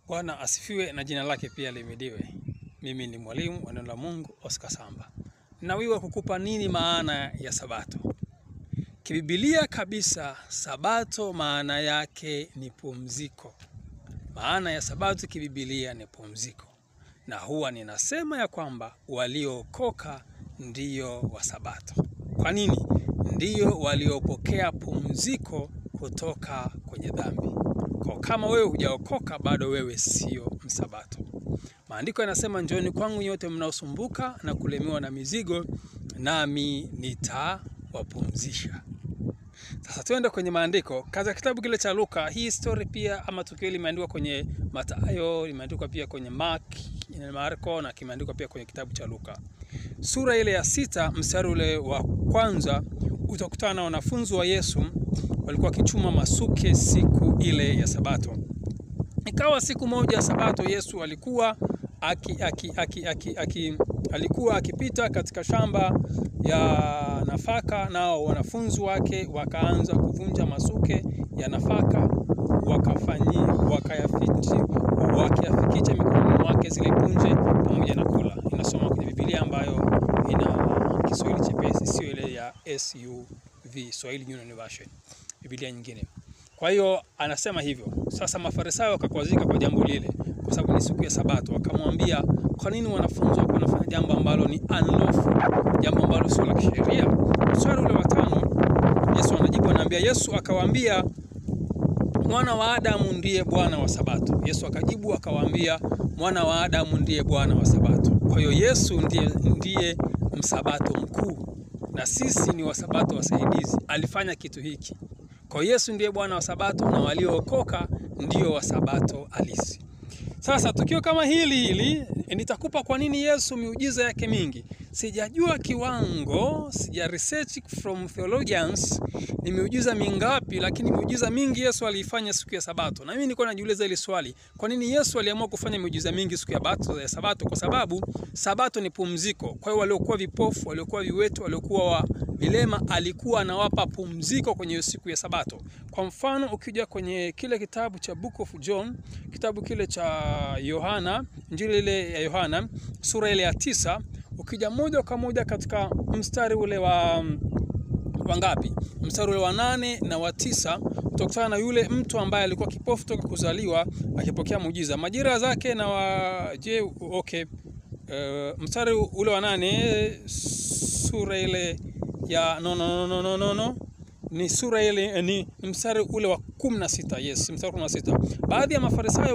Bwana asifiwe na jina lake pia lihimidiwe. Mimi ni mwalimu wa neno la Mungu Oscar Samba. Nawiwa kukupa nini maana ya Sabato? Kibibilia kabisa, Sabato maana yake ni pumziko. Maana ya Sabato kibibilia ni pumziko. Na huwa ninasema ya kwamba waliookoka ndiyo wa Sabato. Kwa nini? Ndiyo waliopokea pumziko kutoka kwenye dhambi. Kwa kama wewe hujaokoka bado wewe sio msabato. Maandiko yanasema njooni kwangu nyote mnaosumbuka na kulemewa na mizigo, nami nitawapumzisha. Sasa tuende kwenye maandiko. Kaza kitabu kile cha Luka, hii story pia ama tukio limeandikwa kwenye Mathayo, limeandikwa pia kwenye Marko na kimeandikwa pia kwenye kitabu cha Luka. Sura ile ya 6 mstari ule wa kwanza utakutana na wanafunzi wa Yesu walikuwa wakichuma masuke siku ile ya Sabato. Ikawa siku moja Sabato Yesu alikuwa alikuwa akipita katika shamba ya nafaka, nao wanafunzi wake wakaanza kuvunja masuke ya nafaka, wakayafikicha mikononi mwake zile punje pamoja na kula. Inasoma kwenye Biblia ambayo ina Kiswahili chepesi, sio ile ya SUV, Swahili Union Version, Biblia nyingine. Kwa hiyo anasema hivyo. Sasa Mafarisayo wakakwazika kwa jambo lile, kwa sababu ni siku ya Sabato. Wakamwambia, kwa nini wanafunzi wako wanafanya jambo ambalo ni unlawful, jambo ambalo sio la kisheria? Mstari ule wa 5 Yesu anajibu, anaambia, Yesu akawaambia, mwana wa Adamu ndiye Bwana wa Sabato. Yesu akajibu akawaambia, mwana wa Adamu ndiye Bwana wa Sabato. Kwa hiyo Yesu ndiye msabato mkuu, na sisi ni wasabato wasaidizi. Alifanya kitu hiki. Kwa Yesu ndiye Bwana wa Sabato na waliookoka ndio wa Sabato halisi. Sasa tukio kama hili nitakupa kwa nini Yesu miujiza yake mingi. Sijajua kiwango, sija research from theologians ni miujiza mingapi, lakini miujiza mingi Yesu aliifanya siku ya Sabato. Na mimi nilikuwa najiuliza hili swali, kwa nini Yesu aliamua kufanya miujiza mingi siku ya Sabato? Kwa sababu Sabato ni pumziko. Kwa hiyo waliokuwa vipofu, waliokuwa viwete, waliokuwa vilema alikuwa anawapa pumziko kwenye siku ya Sabato. Kwa mfano ukija kwenye kile kitabu cha Book of John, kitabu kile cha Yohana, Injili ile ya Yohana, sura ile ya 9, ukija moja kwa moja katika mstari ule wa wangapi? Mstari ule wa 8 na wa 9, utakutana na yule mtu ambaye alikuwa kipofu toka kuzaliwa akipokea muujiza. Majira zake na wa je, okay. Mstari ule wa 8 sura ile ya no. Ni sura ile ni mstari ule wa 16. Yes, mstari wa 16. Baadhi ya Mafarisayo